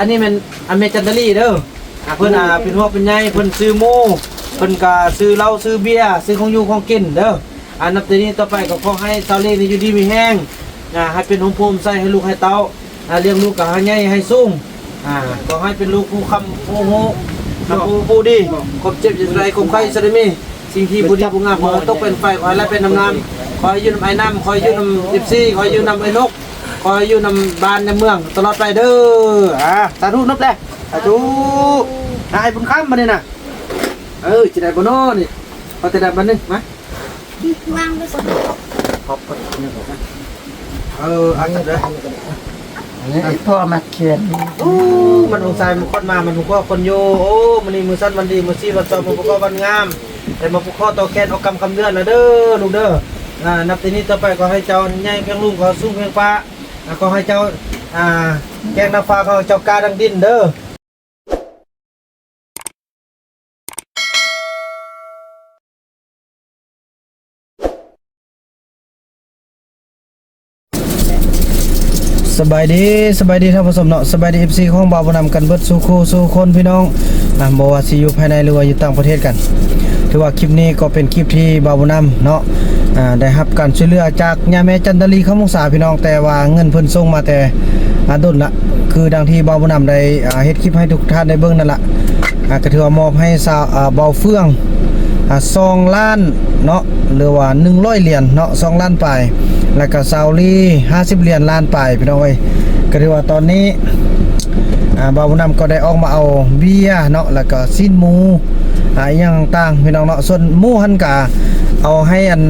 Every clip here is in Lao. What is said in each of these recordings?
ອັນນີ້ແມ່ນອາແມ່ຈັນດາລີເດີ ອາ ເພິ່ນ ອາ ເປັນຫ່ວງເປັນໃຍ ເພິ່ນຊື້ໝູ ເພິ່ນກະຊື້ເຫຼົ້າຊື້ເບຍ ຊື້ຂອງຢູ່ຂອງກິນເດີ. ອາ ນັບແຕ່ນີ້ຕໍ່ໄປກໍຂໍໃຫ້ຊາວລີນີ້ຢູ່ດີມີແຮງ ອາ ໃຫ້ເປັນຮົ່ມໂພຮົ່ມໄຊໃຫ້ລູກໃຫ້ເຕົ້າ ອາ ລ້ຽງລູກກໍໃຫ້ໃຫຍ່ໃຫ້ສູງ ອາ ຂໍໃຫ້ເປັນລູກຮູ້ຄຳຮູ້ຮູ້ ຮູ້ຮູ້ດີ ຄວາມເຈັບຢ່າໄດ້ ຄວາມໄຂ້ຢ່າໄດ້ມີ ສິ່ງທີ່ບໍ່ດີບໍ່ງາມ ຂໍໃຫ້ຕົກເປັນໄຟ ຂໍໃຫ້ໄຫຼເປັນນ້ຳນຳ ຂໍໃຫ້ຢູ່ນຳອ້າຍນ້ຳ ຂໍໃຫ້ຢູ່ນຳເອັຟຊີ ຂໍໃຫ້ຢູ່ນຳອ້າຍນົກ ຂໍໃຫ້ຢູ່ນຳບ້ານນຳເມືອງຕະຫຼອດໄປເດີ. ອາ ສາທຸ ນົບແດ່ ສາທຸ. ອາ ອ້າຍບຸນຄຳ ບັດນີ້ນະ ເອີ ຊິໄດ້ບໍ່ນໍນີ້ ພໍແຕ່ໄດ້ບັດນີ້ ມາ ວາງໄປກ່ອນ ຂອບຄຸນ ເອີ ອັນນີ້ເດີ ອັນນີ້ ພໍ່ມາຂຽນ ໂອ້ ມັນສົງສາຍມັນຄົນມາ ມັນບໍ່ພໍຄົນຢູ່ ໂອ້ ມື້ນີ້ມື້ສັນວັນດີ ມື້ຊີວັນຊອມ ມື້ປະກອບວັນງາມ ໄດ້ມາຜູກຄໍຕໍ່ແຂນອອກກຳຄຳເດືອນລະເດີ ລູກເດີ. ອາ ນັບແຕ່ນີ້ຕໍ່ໄປ ຂໍໃຫ້ເຈົ້າໃຫຍ່ພຽງລຸງ ຂໍສູງພຽງຟ້າ ອາ ຂໍໃຫ້ເຈົ້າ ອາ ແກງນາງຟ້າ ຂໍໃຫ້ເຈົ້າກ້າດັ່ງດິນເດີ. ສະບາຍດີ ສະບາຍດີທ່ານຜູ້ຊົມເນາະ ສະບາຍດີ ເອັຟຊີ ຂອງບ່າວບຸນນຳກັນເບິດສູ່ຄູ່ສູ່ຄົນພີ່ນ້ອງ ອາ ບໍ່ວ່າຊິຢູ່ພາຍໃນ ຫຼືວ່າຢູ່ຕ່າງປະເທດກັນ ຖືວ່າຄລິບນີ້ກໍເປັນຄລິບທີ່ບ່າວບຸນນຳເນາະ ອາ ໄດ້ຮັບການຊ່ວຍເຫຼືອຈາກຍາແມ່ຈັນດາລີ ຄຳວົງສາພີ່ນ້ອງ ແຕ່ວ່າເງິນເພິ່ນສົ່ງມາແຕ່ ອາ ດົນລະ ຄືດັ່ງທີ່ບ່າວບຸນນຳໄດ້ ອາ ເຮັດຄລິບໃຫ້ທຸກທ່ານໄດ້ເບິ່ງນັ້ນລະ ອາ ກໍຖືວ່າມອບໃຫ້ຊາວ ອາ ບ່າວເຟືອງ ອາ ສອງລ້ານເນາະ ຫຼືວ່າໜຶ່ງຮ້ອຍຫຼຽນເນາະ ສອງລ້ານປາຍ ແລ້ວກໍຊາວລີຫ້າສິບຫຼຽນ ລ້ານປາຍ ພີ່ນ້ອງເອີຍ. ກໍຖືວ່າຕອນນີ້ ອາ ບ່າວບຸນນຳກໍໄດ້ອອກມາເອົາເບຍເນາະ ແລ້ວກໍຊີ້ນໝູ ອາ ອີ່ຫຍັງຕ່າງໆ ພີ່ນ້ອງເນາະ ສ່ວນໝູຫັ້ນກະເອົາໃຫ້ອັນ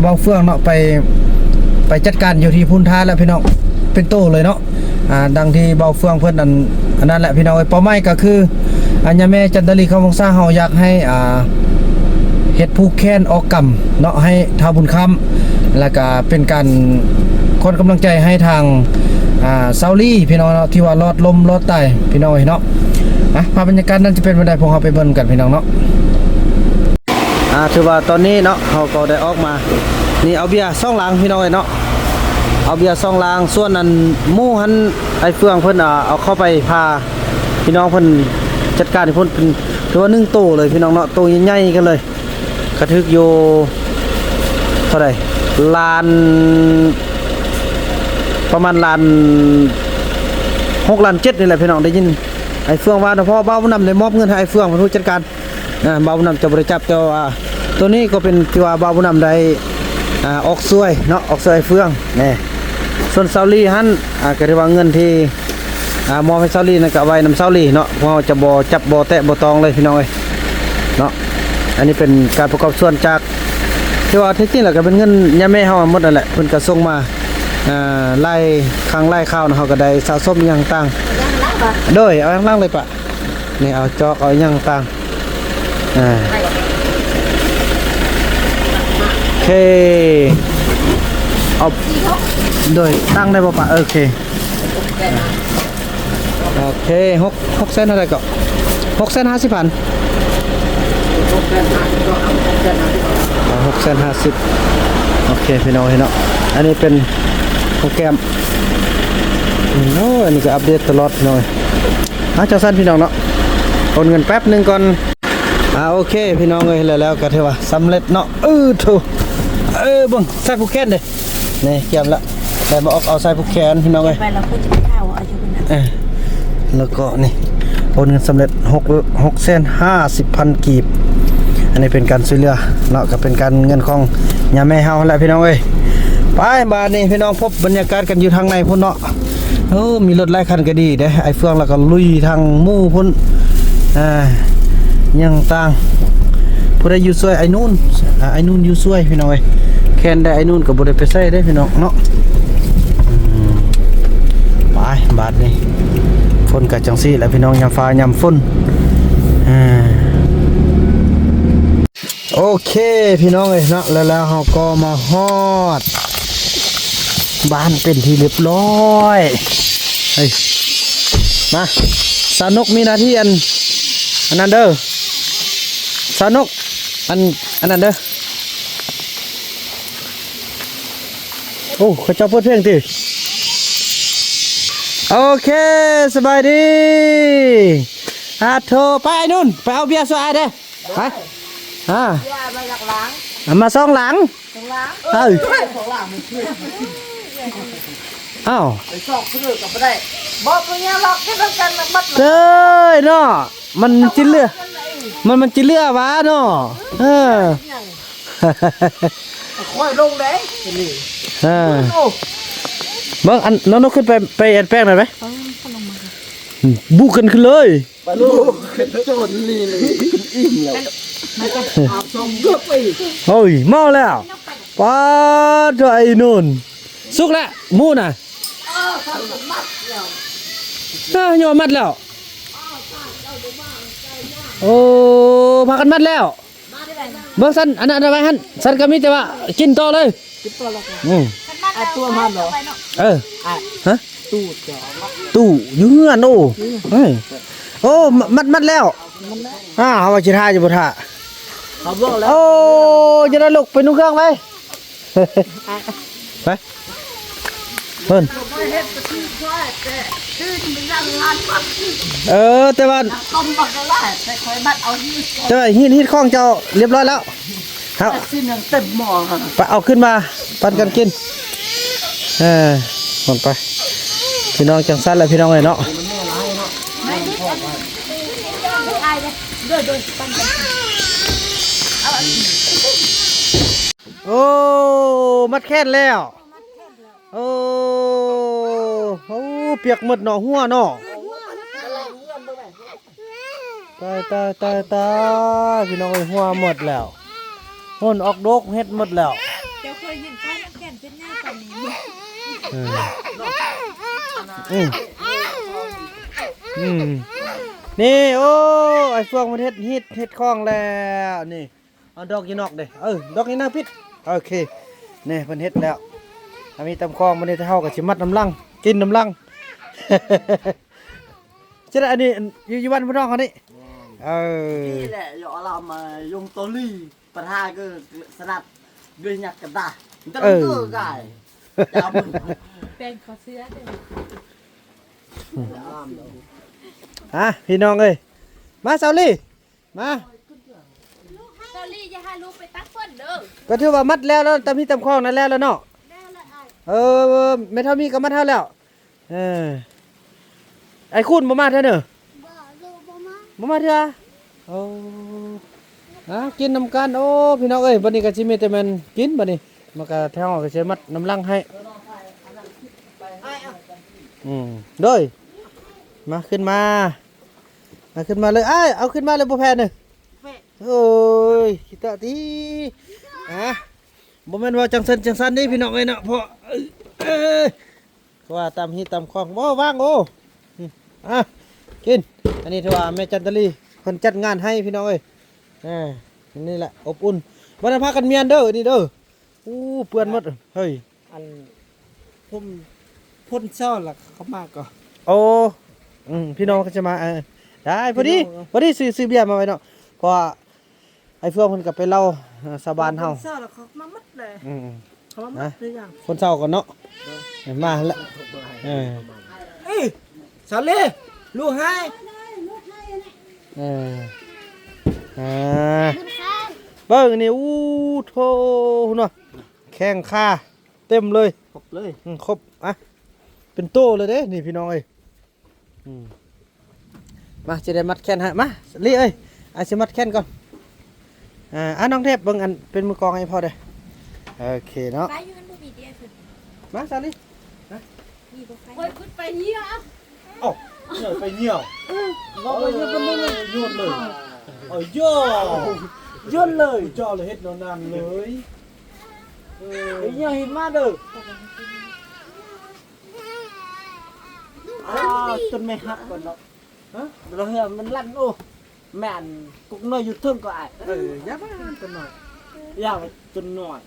ບ່າວເຟືອງເນາະ ໄປ ໄປຈັດການຢູ່ທີ່ພຸ້ນທ່າແລ້ວ ພີ່ນ້ອງ ເປັນໂຕເລີຍເນາະ. ອາ ດັ່ງທີ່ບ່າວເຟືອງເພິ່ນ ອັນ ອັນນັ້ນແຫຼະພີ່ນ້ອງເອີຍ ເປົ້າໝາຍກໍຄື ອາ ຍາແມ່ຈັນດາລີ ຄຳວົງສາ ເຮົາຢາກໃຫ້ ອາ ເຮັດຜູກແຂນອອກກຳເນາະ ໃຫ້ທ້າວບຸນຄຳ ແລ້ວກະເປັນການຂວັນກຳລັງໃຈໃຫ້ທາງ ອາ ຊາວລີພີ່ນ້ອງເນາະ ທີ່ວ່າລອດລົ້ມລອດຕາຍພີ່ນ້ອງເອີຍເນາະ. ອາ ພາບບັນຍາກາດນັ້ນຈະເປັນແນວໃດ ພວກເຮົາໄປເບິ່ງກັນພີ່ນ້ອງເນາະ. ອາ ຖືວ່າຕອນນີ້ເນາະ ເຮົາກໍໄດ້ອອກມາ ນີ້ເອົາເບຍສອງລັງພີ່ນ້ອງເອີຍເນາະ ເອົາເບຍສອງລັງ ສ່ວນອັນໝູຫັ້ນ ອ້າຍເຟືອງເພິ່ນ ອາ ເອົາເຂົ້າໄປພາພີ່ນ້ອງເພິ່ນຈັດການໃຫ້ພຸ້ນ ເປັນ ຖືວ່າໜຶ່ງໂຕເລີຍພີ່ນ້ອງເນາະ ໂຕໃຫຍ່ໆກັນເລີຍ ກະຖືກຢູ່ເທົ່າໃດ ລ້ານ ປະມານລ້ານຫົກ ລ້ານເຈັດນີ້ແຫຼະພີ່ນ້ອງ ໄດ້ຍິນອ້າຍເຟືອງວ່າເນາະ ເພາະວ່າບ່າວບຸນນຳໄດ້ມອບເງິນໃຫ້ອ້າຍເຟືອງເພິ່ນຜູ້ຈັດການ ອາ ບ່າວບຸນນຳຈະບໍ່ໄດ້ຈັບ ແຕ່ວ່າໂຕນີ້ກໍເປັນທີ່ວ່າບ່າວບຸນນຳໄດ້ ອາ ອອກຊ່ວຍເນາະ ອອກຊ່ວຍອ້າຍເຟືອງແນ່. ສ່ວນຊາວລີຫັ້ນ ອາ ກໍຖືວ່າເງິນທີ່ ອາ ມອບໃຫ້ຊາວລີນັ້ນກໍເອົາໄວ້ນຳຊາວລີເນາະ ພວກເຮົາຈະບໍ່ຈັບບໍ່ແຕະບໍ່ຕ້ອງເລີຍພີ່ນ້ອງເອີຍເນາະ. ອັນນີ້ເປັນການປະກອບສ່ວນຈາກ ທີ່ວ່າແທ້ຈິງແລ້ວກໍເປັນເງິນຍາແມ່ເຮົາໝົດນັ້ນແຫຼະ ເພິ່ນກໍສົ່ງມາ ອາ ຫຼາຍຄັ້ງຫຼາຍຄາວເນາະ ເຮົາກໍໄດ້ສະສົມອີ່ຫຍັງຕ່າງ ໂດຍ ເອົາຫຍັງຫຼັງເລີຍປະ ນີ້ເອົາຈອກເອົາຫຍັງຕ່າງ ອາ ໂອເຄ ເອົາ ໂດຍ ຕັ້ງໄດ້ບໍ່ປະ ໂອເຄ ໂອເຄ ຫົກ ຫົກແສນເທົ່າໃດເກາະ ຫົກແສນຫ້າສິບພັນ ຫົກແສນຫ້າສິບ ໂອເຄ ພີ່ນ້ອງເອີຍເນາະ ອັນນີ້ເປັນໂປຣແກຣມ ໂອ້ ອັນນີ້ກໍອັບເດດຕະຫຼອດພີ່ນ້ອງເອີຍ. ອາ ຈັ່ງຊັ້ນພີ່ນ້ອງເນາະ ໂອນເງິນແປັບໜຶ່ງກ່ອນ. ອາ ໂອເຄ ພີ່ນ້ອງເອີຍ ແລ້ວ ແລ້ວກໍຖືວ່າສຳເລັດເນາະ. ເອີ ໂທ້ ເອີ ເບິ່ງ ສາຍຜູກແຂນເດ້ ນີ້ກຽມລະ ໄດ້ມາອອກເອົາສາຍຜູກແຂນພີ່ນ້ອງເອີຍ ໄປແລ້ວຄືຈະເຂົ້າເອົາຢູ່ພຸ້ນນະ ເອີ ແລ້ວກໍນີ້ ໂອນເງິນສຳເລັດ ຫົກ ຫົກແສນຫ້າສິບພັນກີບ. ອັນນີ້ເປັນການຊ່ວຍເຫຼືອເນາະ ກໍເປັນການເງິນຂອງຍາແມ່ເຮົາຫັ້ນແຫຼະພີ່ນ້ອງເອີຍ. ໄປ ບາດນີ້ພີ່ນ້ອງ ພົບບັນຍາກາດກັນຢູ່ທາງໃນພຸ້ນເນາະ. ໂອ້ ມີລົດຫຼາຍຄັນກໍດີເດ້ ອ້າຍເຟືອງລະກໍລຸຍທາງໝູ່ພຸ້ນ ອາ ຫຍັງຕ່າງ ຜູ້ໃດຢູ່ຊ່ວຍອ້າຍນູນ ອາ ອ້າຍນູນຢູ່ຊ່ວຍພີ່ນ້ອງເອີຍ. ແຂນໄດ້ອ້າຍນູນກໍບໍ່ໄດ້ໄປໃສເດ້ພີ່ນ້ອງເນາະ. ອືມ ໄປ ບາດນີ້ ຝົນກໍຈັ່ງຊີ້ແຫຼະພີ່ນ້ອງ ຍາມຟ້າຍາມຝົນ ອາ. ໂອເຄ ພີ່ນ້ອງເອີຍເນາະ ແລ້ວ ແລ້ວເຮົາກໍມາຮອດບ້ານເປັນທີ່ລຽບລ້ອຍ. ເຮີ້ຍ ມາ ສາວນົກມີໜ້າທີ່ອັນ ອັນນັ້ນເດີ ສາວນົກ ອັນ ອັນນັ້ນເດີ. ໂອ້ ເຂົາເຈົ້າເປີດເພງຕິ. ໂອເຄ ສະບາຍດີ ອາໂທ ໄປອ້າຍນຸ່ນ ໄປເອົາເບຍຊ່ວຍອ້າຍເດີ້ ໄປ ອາ ເບຍມາຈາກຫຼັງ ເອົາມາສອງຫຼັງ ສອງຫຼັງ ເອີ ສອງຫຼັງ ອ້າວ ໄປຊອກຊື້ກໍບໍ່ໄດ້ ບໍ່ ບໍ່ຍາກດອກ ກິນນຳກັນໝົດເລີຍເນາະ ມັນຈິເຫຼືອ ມັນ ມັນຈິເຫຼືອຫວາເນາະ ເອີ ຄ່ອຍລົງເດ້ນີ້ ເອີ ໂອ້ ເບິ່ງ ອັນ ນ້ອງນົກຂຶ້ນໄປ ໄປແອນແປ້ງໜ່ອຍໄປ ບຸກກັນຂຶ້ນເລີຍ ໄປລູກ ໂຈນນີ້ ອີ່ມແລ້ວ ອາບສອງເກືອບໄປ ໂອ້ຍ ເມົາແລ້ວ ປາດ ໂທ້ ໄອ້ນຸ່ນ ສຸກແລ້ວ ໝູນະ ເອີ ຍ້ອນມັດແລ້ວ ໂອ້ ພາກັນມັດແລ້ວ ເບິ່ງຊັ້ນ ອັນນັ້ນເອົາໄວ້ຫັ້ນ ຊັ້ນກໍມີແຕ່ວ່າກິນຕໍ່ເລີຍ ກິນຕໍ່ແລ້ວ ອືມ ໄອ້ຕົວມັນເນາະ ເອີ ຮະ ຕູ້ເຈົ້າ ຕູ້ຢູ່ເຮືອນ ໂອ້ ເອີ ໂອ້ ມັດ ມັດແລ້ວ ມັດແລ້ວ ອ້າວ ເຮົາວ່າຊິຖ້າຢູ່ບໍ່ຖ້າ ເຂົາບອກແລ້ວ ໂອ້ ຈະໄດ້ລຸກໄປນຸ່ງເຄື່ອງໄວ້ ໄປ ເພິ່ນ ເອີ ແຕ່ວ່າ ແຕ່ວ່າຮີດ ຮີດຂອງເຈົ້າລຽບຮ້ອຍແລ້ວ ເຮົາ ຊິຍັງເຕັມໝໍ້ ໄປເອົາຂຶ້ນມາ ປັນກັນກິນ ເອີ ມັນໄປ ພີ່ນ້ອງຈັ່ງຊັ້ນແຫຼະ ພີ່ນ້ອງເອີຍເນາະ. ໂອ້ ມັດແຂນແລ້ວ ໂອ້ ໂອ້ ປຽກໝົດເນາະ ຫົວເນາະ ຕາຍ ຕາຍ ຕາຍ ຕາຍ ພີ່ນ້ອງເອີຍ ຫົວໝົດແລ້ວ ຫົ່ນອອກດົກເຮັດໝົດແລ້ວ ເຈົ້າເຄີຍເຫັນຂ້ອຍມັດແຂນເປັນຫຍັງປານນີ້ ເອີ ອືມ ອືມ ນີ້ ໂອ້ ໄອ້ຟວງມັນເຮັດ ເຮັດ ເຮັດຂອງແລ້ວນີ້. ເອົາດອກຢູ່ນອກເດ້ ເອີ ດອກຢູ່ນອກ ປິດ ໂອເຄ ນີ້ເພິ່ນເຮັດແລ້ວ ຖ້າມີຕຳຂອງ ມື້ນີ້ເຮົາກໍຊິມັດນຳຫຼັງ ກິນນຳຫຼັງ ຈະໄດ້ ອັນນີ້ຢູ່ ຢູ່ບ້ານພີ່ນ້ອງເຮົານີ້ ແມ່ນ ເອີ ນີ້ແຫຼະ ຢູ່ອາລາມ ຍົງໂຕລີ ປະທານກໍສະໜັດດ້ວຍຍັກກະດາ ເອີ ກາຍ ຈຳ ແປງຂໍເສື້ອເດ້ ອາ ພີ່ນ້ອງເອີຍ ມາ ສາວລີ. ມາ ສາວລີ ຢ່າຫາລູກໄປຕັກຝົນເດີ ກໍຖືວ່າມັດແລ້ວເນາະ ຕຳຮີຕຳຂອງນັ້ນແລ້ວແລ້ວເນາະ ແລ້ວແລ້ວອ້າຍ ເອີ ແມ່ເຖົ້າມີກໍມັດເຮົາແລ້ວ ເອີ ໄອ້ຄູນບໍ່ມາເທື່ອເນີ ບໍ່ ລູກບໍ່ມາ ບໍ່ມາເທື່ອ ໂອ້ ອາ ກິນນຳກັນ ໂອ້ ພີ່ນ້ອງເອີຍ ບັດນີ້ກໍຊິມີແຕ່ແມ່ນກິນບັດນີ້ ມັນກໍແຖວກໍຊິມັດນຳຫຼັງໃຫ້ ອືມ ໂດຍ ມາ ຂຶ້ນມາ. ເອົາຂຶ້ນມາເລີຍອ້າຍ ເອົາຂຶ້ນມາເລີຍ ບໍ່ແພນເອີຍ ໂອ້ຍ ຂີ້ຕະຕີ ອາ ບໍ່ແມ່ນວ່າຈັ່ງຊັ້ນຈັ່ງຊັ້ນເດ້ພີ່ນ້ອງເອີຍເນາະ ເພາະ ເອີ ເອີ ຄືວ່າຕຳຮີຕຳຂອງ ໂອ້ ວາງ ໂອ້ ອາ ກິນ ອັນນີ້ຖືວ່າແມ່ຈັນຕະລີເພິ່ນຈັດງານໃຫ້ພີ່ນ້ອງເອີຍ ອາ ນີ້ແຫຼະ ອົບອຸ່ນ ບໍ່ໄດ້ພາກັນມ້ຽນເດີ ນີ້ເດີ ໂອ້ ເປື້ອນໝົດ ເຮີ້ຍ ອັນ ຜົນ ຝົນເຊົາລະເຂົາມາກໍ ໂອ້ ອືມ ພີ່ນ້ອງກໍຈະມາ ເອີ ໄດ້ ພໍດີ ພໍດີ ຊື້ ຊື້ເບຍມາໄວ້ເນາະ ເພາະວ່າໄອ້ເຟືອງເພິ່ນກໍໄປເລົ່າ ເອີ ຊາວບ້ານເຮົາ ຝົນເຊົາລະເຂົາມາໝົດເລີຍ ອືມ ເຂົາມາໝົດເລີຍ ຝົນເຊົາກ່ອນເນາະ ເອີ ມາຫັ້ນລະ ເອີ ເອີ ສາລີ ລູກໃຫ້ ເອີ ອາ ເບິ່ງນີ້ ອູ້ ໂທ້ ເນາະ ແຂ້ງຂາ ເຕັມເລີຍ ຄົບເລີຍ ອືມ ຄົບ ອະ ເປັນໂຕເລີຍເດ້ນີ້ພີ່ນ້ອງເອີຍ ອືມ ມາ ຊິໄດ້ມັດແຂນໃຫ້ ມາ ລີເອີຍ ອ້າຍຊິມັດແຂນກ່ອນ ອາ ອາ ນ້ອງເທບ ເບິ່ງອັນເປັນມືກອງໃຫ້ພໍ່ເດີ້ ໂອເຄເນາະ ໄປຢູ່ຫັ້ນບໍ່ມີເດຍ ມາ ສາລີ ມາ ໂອ້ຍ ພຸດໄປເຫື່ອ ເອົ້າ ເຫື່ອໄປເຫຍື້ອ ເອີ ເວົ້າໄປເຫຍື້ອເພິ່ນເລີຍ ໂຍນເລີຍ ເອົາ ໂຍນເລີຍ ເຈົ້າລະເຮັດແນວນັ້ນເລີຍ ເອີ ເຫຍື້ອເຫັນມາເດີ້ ອ້າວ ຕົ້ນໄມ້ຫັກກ່ອນເນາະ ຮະ ລະເຫື່ອມັນລັ່ນ ໂອ້ ແມ່ນກົກນ້ອຍຢູ່ເທິງກໍອ້າຍ ເອີ ຢ່າມາຕົ້ນນ້ອຍ ຢ່າມາຕົ້ນນ້ອຍ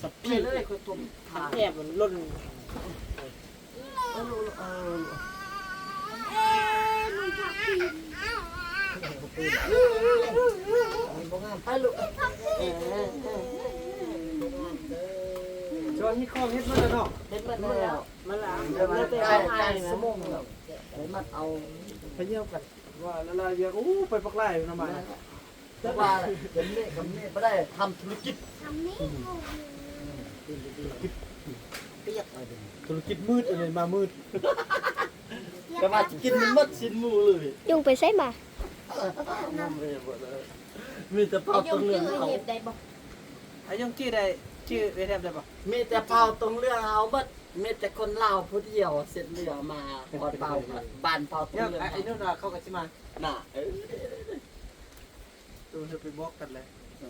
ສະພີ ເລີຍ ຂ້ອຍຕົກ ຄັນແອບມັນຫຼົ່ນ ເອີ ເອີ ເອີ ເອີ ເອີ ເຮັດຂອງເຮັດໝົດແລ້ວເນາະ ເຮັດໝົດແລ້ວ ມາລາງ ເອີ ເຫຼືອແຕ່ເອົາອ້າຍນະ ຊົ່ວໂມງແລ້ວ ມັນເອົາໄປຢ້ຽວກັນ ວ່າລະລາຍວຽກ ໂອ້ ໄປບັກຫຼາຍນຳມານະ. ແຕ່ວ່າເປັນເລກກັບເມດບໍ່ໄດ້ທຳທຸລະກິດ ທຳນີ້ ທຸລະກິດປຽກ ທຸລະກິດມືດ ອັນນີ້ມາມືດ ແຕ່ວ່າຊິກິນມັນໝົດຊິນໝູເລີຍ. ຍຸງໄປໃສມາ? ມີແຕ່ເຜົ່າຕົງເຫຼືອງເຮົາ ອາຍຸງຈື່ໄດ້ ຈື່ເວທແຮບໄດ້ບໍ່? ມີແຕ່ເຜົ່າຕົງເຫຼືອງເຮົາໝົດ. ມີແຕ່ຄົນລາວຜູ້ດຽວເຊັດເຫຼືອມາຮອດເບົາ ບ້ານເຜົ່າຕົງເຫຼືອງ ໄອ້ນຸ່ນວ່າເຂົາກໍຊິມານະ. ເອີ ໂຕເຮົາໄປບອກກັນແຫຼະ. ເອີ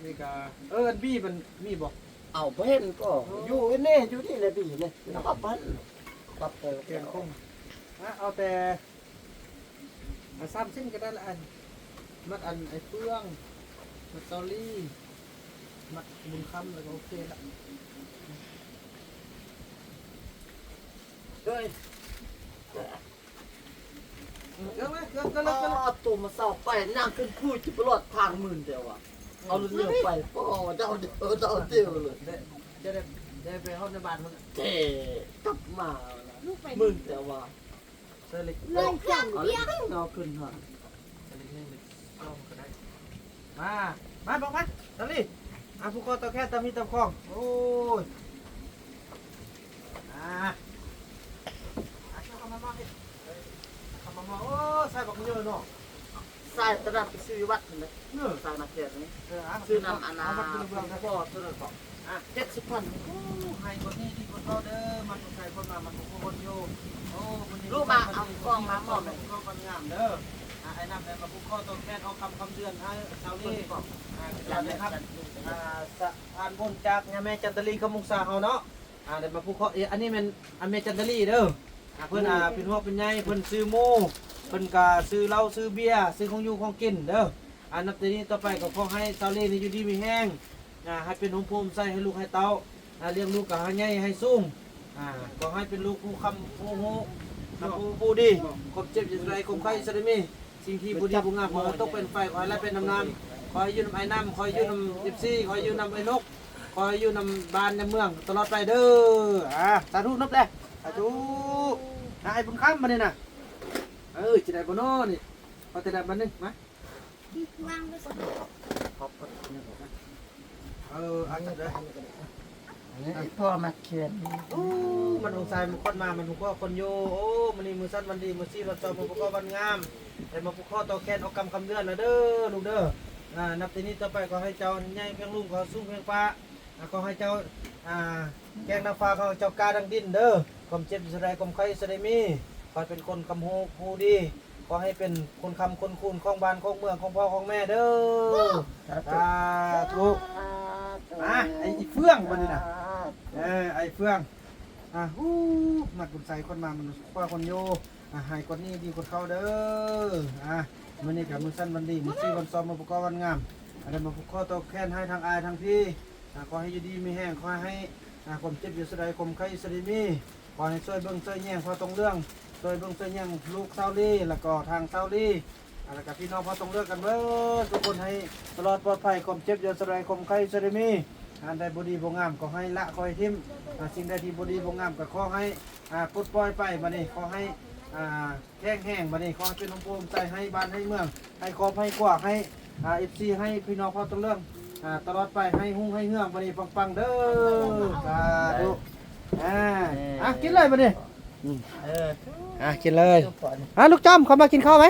ນີ້ກະ ເອີ ອັນບີມັນມີບໍ່? ເອົາ ບໍ່ເຫັນກໍ ເອີ ຢູ່ນີ້ ຢູ່ນີ້ແຫຼະບີນີ້ ປັບມັນ ປັບເຕີ ແກງຄົງ ອາ ເອົາແຕ່ ອາ ສາມຊິ້ນກໍໄດ້ລະ ອັນ ມັດອັນໄອ້ເຟືອງ ມັດເຊົາລີ ມັດບຸນຄຳ ແລ້ວກໍໂອເຄລະ. ເອີຍ ເຄື່ອງເລີຍ ເຄື່ອງ ເຄື່ອງເລີຍ ເຄື່ອງເລີຍ. ໂຕມາເຊົາໄປ ນັ່ງຂຶ້ນພູດ ຊິບໍ່ລອດທາງມື່ນແຕ່ວ່າ ເອົາເລື່ອງໄປ ໂອ້ ເຈົ້າ ເຈົ້າ ເຈົ້າເຕີເລີຍ. ຈະໄດ້ ໄດ້ໄປຮອດໃນບ້ານພຸ້ນ ແຕ່ກັບມາ ມຶນແຕ່ວ່າ ໃສ່ເຫຼັກ ເລີຍຈັງ ເອົາເຫຼັກເອົາຂຶ້ນຫາ ເອົາເຫຼັກເອົາເຫຼັກຊ່ອງກໍໄດ້. ມາ ມາ ບອກມາ ຕາລີ ອາ ຜູກຄໍຕໍ່ແຂນຕາມຮີຕາມຄອງ. ໂອ້ຍ ອາ ອາ ເຂົ້າມາ ມາ ເຂົ້າມາ ມາ. ໂອ້ ໃສ່ບັກເຍີເນາະ. ສາຍຕະຫຼາດໄປຊື້ຢູ່ວັດຫັ້ນແຫຼະ ເອີ ສາຍມາແຂກນີ້ ເອີ ຊື້ນຳອັນນ່າ ພໍ່ຕົວນັ້ນກໍ ອາ ເຈັດສິບພັນ. ໂອ້ ໃຫ້ຄົນນີ້ດີຄົນເກົ່າເດີ ມັນຄົນໃສ່ຄົນມາ ມັນຄົນຄົນຢູ່. ໂອ້ ມື້ນີ້ລູກມາເອົາຂອງມາມອບໃຫ້ ກໍມັນງາມເດີ. ອາ ອ້າຍນຳໄດ້ມາຜູກຄໍຕໍ່ແຂນອອກຄຳຄຳເດືອນໃຫ້ຊາວນີ້ ອາ ຈາກແມ່ຈັນຕະລີ ອາ ສະພານບຸນຈາກຍາແມ່ຈັນຕະລີຄຳວົງສາເຮົາເນາະ. ອາ ໄດ້ມາຜູກຄໍ ເອ ອັນນີ້ແມ່ນ ອາ ແມ່ຈັນຕະລີເດີ ອາ ເພິ່ນ ອາ ເປັນຫ່ວງເປັນໃຍ ເພິ່ນຊື້ໝູ ເພິ່ນກະຊື້ເຫຼົ້າຊື້ເບຍ ຊື້ຂອງຢູ່ຂອງກິນເດີ. ອາ ນັບແຕ່ນີ້ຕໍ່ໄປກໍຂໍໃຫ້ຊາວລີນີ້ຢູ່ດີມີແຮງ ອາ ໃຫ້ເປັນຮົ່ມໂພຮົ່ມໄຊໃຫ້ລູກໃຫ້ເຕົ້າ ອາ ລ້ຽງລູກກໍໃຫ້ໃຫຍ່ໃຫ້ສູງ ອາ ຂໍໃຫ້ເປັນລູກຜູ້ຄຳຜູ້ຮູ້ ນຳຜູ້ ຜູ້ດີ ຄວາມເຈັບຢ່າໄດ້ ຄວາມໄຂ້ຢ່າໄດ້ມີ. ສິ່ງທີ່ບໍ່ດີບໍ່ງາມ ຂໍໃຫ້ຕົກເປັນໄຟ ຂໍໃຫ້ໄຫຼເປັນນ້ຳນຳ ຂໍໃຫ້ຢູ່ນຳອ້າຍນຳ ຂໍໃຫ້ຢູ່ນຳເອັຟຊີ ຂໍໃຫ້ຢູ່ນຳອ້າຍນົກ ຂໍໃຫ້ຢູ່ນຳບ້ານນຳເມືອງຕະຫຼອດໄປເດີ. ອາ ສາທຸ ນົບແຫຼະ ສາທຸ. ອາ ອ້າຍບຸນຄຳ ບາດນີ້ນະ ເອີ ຊິໄດ້ບໍ່ນໍນີ້ ຂໍແຕ່ລະບາດໜຶ່ງ ມາ ວາງໄວ້ ເອີ ອາ ຈັບເດີ. ອັນນີ້ພໍ່ມາຂຽນ ໂອ້ ມັນສົງສາຍມັນຄົນມາ ມັນຜູ້ຂໍຄົນຢູ່. ໂອ້ ມື້ນີ້ມື້ສັນວັນດີ ມື້ຊີວັນຊອມ ມື້ປະກອບວັນງາມ ໄດ້ມາຜູກຄໍຕໍ່ແຂນ ອອກກຳຄຳເດືອນລະເດີລູກເດີ. ອາ ນັບແຕ່ນີ້ຕໍ່ໄປ ຂໍໃຫ້ເຈົ້າໃຫຍ່ພຽງລຸ່ມ ຂໍສູງພຽງຟ້າ ອາ ຂໍໃຫ້ເຈົ້າ ອາ ແກ້ງນາງຟ້າ ຂໍໃຫ້ເຈົ້າກ້າດັ່ງດິນເດີ. ຄວາມເຈັບຢູ່ໃສໃດ ຄວາມໄຂ້ຢູ່ໃສໄດ້ມີ ຂໍໃຫ້ເປັນຄົນຄຳຮູ້ຜູ້ດີ ຂໍໃຫ້ເປັນຄົນຄຳຄົນຄູນຂອງບ້ານຂອງເມືອງຂອງພໍ່ຂອງແມ່ເດີ. ສາທຸ ສາທຸ. ອາ ໄອ້ເຟືອງ ບາດນີ້ນະ ເອີ ໄອ້ເຟືອງ ອາ ຫູ ມັດບຸນໃສ ຄົນມາມັນຄວ້າຄົນຢູ່ ອາ ໃຫ້ກວ່ານີ້ດີກວ່າເກົ່າເດີ. ອາ ມື້ນີ້ກະມື້ສັນວັນດີ ມື້ຊີວັນຊອມ ມື້ປະກອບວັນງາມ ອາ ໄດ້ມາຜູກຄໍຕໍ່ແຂນໃຫ້ທັງອ້າຍທັງພີ່ ອາ ຂໍໃຫ້ຢູ່ດີມີແຮງ ຂໍໃຫ້ ອາ ຄວາມເຈັບຢູ່ໃສໃດ ຄວາມໄຂ້ຢູ່ໃສໄດ້ມີ ຂໍໃຫ້ຊ່ວຍເບິ່ງຊ່ວຍແຍງພໍ່ຕົງເຫຼືອງ ຊ່ວຍເບິ່ງຊ່ວຍແຍງລູກຊາວລີ ແລ້ວກໍທາງຊາວລີ ອາ ແລ້ວກໍພີ່ນ້ອງພໍ່ຕົງເຫຼືອງກັນເບິດທຸກຄົນ ໃຫ້ຕະຫຼອດປອດໄພ ຄວາມເຈັບຢ່າສະໄຫຼ ຄວາມໄຂ້ຢ່າສະໄດ້ມີ ອັນໃດບໍ່ດີບໍ່ງາມກໍໃຫ້ລະ ຂໍໃຫ້ຖິ້ມ ອາ ສິ່ງໃດທີ່ບໍ່ດີບໍ່ງາມກໍຂໍໃຫ້ ອາ ປົດປ່ອຍໄປ. ບັດນີ້ຂໍໃຫ້ ອາ ແຂງແຮງ ບັດນີ້ຂໍໃຫ້ເປັນຮົ່ມໂພຮົ່ມໄຊໃຫ້ບ້ານໃຫ້ເມືອງ ໃຫ້ຄອບໃຫ້ຄົວ ໃຫ້ ອາ ເອັຟຊີ ໃຫ້ພີ່ນ້ອງພໍ່ຕົງເຫຼືອງ ອາ ຕະຫຼອດໄປ ໃຫ້ຮຸ່ງໃຫ້ເຮືອງ ບັດນີ້ປັງໆເດີ. ສາທຸ. ອາ ອາ ກິນເລີຍບັດນີ້. ອືມ ເອີ ອາ ກິນເລີຍ. ອາ ລູກຈອມ ເຂົ້າມາກິນເຂົ້າໄປ.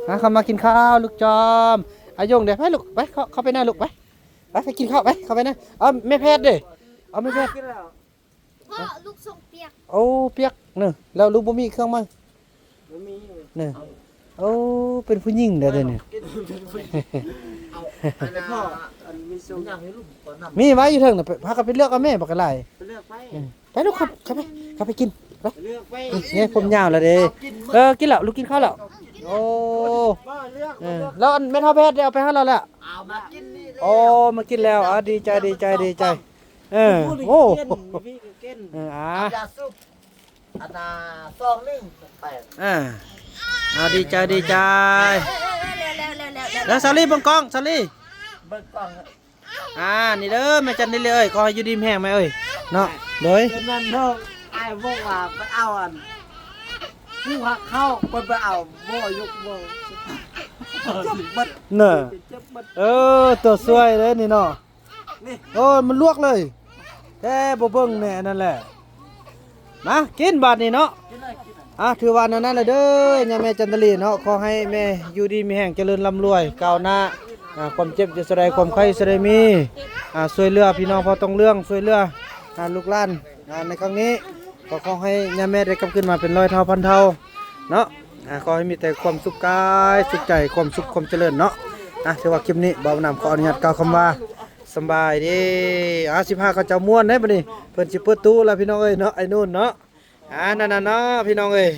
ອາ ເຂົ້າມາກິນເຂົ້າ ລູກຈອມ. ອາ ຢົງເດ້ ໄປລູກ ໄປ ເຂົ້າ ເຂົ້າໄປໃນລູກ ໄປ ໄປ ໄປກິນເຂົ້າ ໄປ ເຂົ້າໄປໃນ. ເອົາແມ່ແພດເດ້ ເອົາແມ່ແພດ. ພໍ່ ລູກສົ່ງປຽກ. ໂອ້ ປຽກເນີ ແລ້ວລູກບໍ່ມີເຄື່ອງໃໝ່. ບໍ່ມີເວີຍ ເນີ. ໂອ້ ເປັນຜູ້ຍິງແລ້ວເດ້ນີ້. ເປັນຜູ້ຍິງ. ເອົາ ອັນນັ້ນ ພໍ່ ອັນມີສົ່ງ ມີໄວ້ຢູ່ເທິງນະ ພາກັນໄປເລືອກເອົາແມ່ ບັກກະຫຼາຍ. ໄປເລືອກໄປ. ອືມ ໄປລູກ ເຂົ້າ ເຂົ້າໄປ ເຂົ້າໄປກິນ ໄປ ເລືອກໄປ. ນີ້ ຜົມຍາວແລ້ວເດ້. ເອີ ກິນແລ້ວ ລູກກິນເຂົ້າແລ້ວ. ໂອ້ ເລືອກ ເອີ ແລ້ວອັນແມ່ເຖົ້າແພດເດ້ ເອົາໄປໃຫ້ລາວແລ້ວ. ເອົາມາກິນນີ້ແລ້ວ. ໂອ້ ມາກິນແລ້ວ. ອາ ດີໃຈ ດີໃຈ ດີໃຈ. ເອີ ໂອ້ ເອີ ອາ ຢາສູບ ອັນນ່າ ສອງໜຶ່ງແປດ. ເອີ ອາ ດີໃຈ ດີໃຈ. ແລ້ວສາລີເບິ່ງກ້ອງ ສາລີ ເບິ່ງກ້ອງ. ອາ ນີ້ເດີ ແມ່ຈັນນີ້ເລີຍ ຂໍໃຫ້ຢູ່ດີມີແຮງແມ່ເອີຍເນາະ. ໂດຍ ຕອນນັ້ນເນາະ ອ້າຍບອກວ່າໄປເອົາອັນ ຜູ້ຫາເຂົ້າ ເພິ່ນໄປເອົາບໍ່ ຍົກບໍ່ ເຈັບໝົດ ເນາະ ເຈັບໝົດ ເອີ ຕົວຊ່ວຍເດ້ນີ້ເນາະ ນີ້ ໂອ້ ມັນລວກເລີຍ ແຕ່ບໍ່ເບິ່ງແນ່ ອັນນັ້ນແຫຼະ ມາກິນບາດນີ້ເນາະ ອ່າ ຖືວ່າແນວນັ້ນລະເດີ ຍາແມ່ຈັນຕະລີເນາະ ຂໍໃຫ້ແມ່ຢູ່ດີມີແຮງ ຈະເລີນລ່ຳລວຍ ກ້າວໜ້າ ອ່າ ຄວາມເຈັບຢ່າສະໄດ ຄວາມໄຂ້ຢ່າສະໄດມີ ອ່າ ຊ່ວຍເຫຼືອພີ່ນ້ອງເຜົ່າຕອງເຫຼືອງ ຊ່ວຍເຫຼືອ ອ່າ ລູກຫຼານ ອ່າ ໃນຄັ້ງນີ້ ກໍຂໍໃຫ້ຍາແມ່ໄດ້ກັບຄືນມາເປັນຮ້ອຍເທົ່າພັນເທົ່າເນາະ ອ່າ ຂໍໃຫ້ມີແຕ່ຄວາມສຸກກາຍສຸກໃຈ ຄວາມສຸກຄວາມຈະເລີນເນາະ ອ່າ ຖືວ່າຄລິບນີ້ບ່າວບຸນນຳຂໍອະນຸຍາດກ່າວຄຳວ່າ ສຳບາຍດີ ອ່າ ຊິພາເຂົາເຈົ້າມ່ວນເດ້ບັດນີ້ ເພິ່ນຊິເປີດຕູ້ແລ້ວພີ່ນ້ອງເອີຍເນາະ ໄອ້ນູນເນາະ ອ່າ ນັ້ນນະເນາະ ພີ່ນ້ອງເອີຍ